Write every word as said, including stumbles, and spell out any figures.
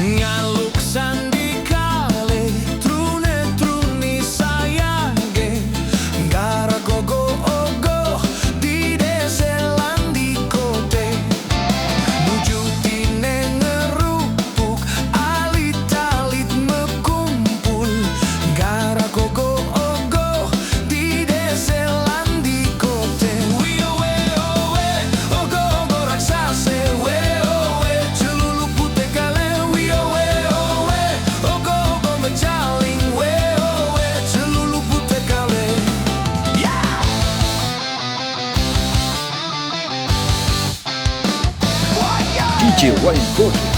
Ngaluk sandi kale, trune truni sayage, gara gogo ogo, di dese landi kote. Nuju tine ngerupuk, alit-alit mekumpul, gara gogo ogo, di dese landi kote. Wio we owe, ogo ogo raksase, we owe, celulu pute kale, wio we owe, ogo ogo mecaling, we owe, celulu pute kale. Yeah! Waya! D J Wayne Gordon.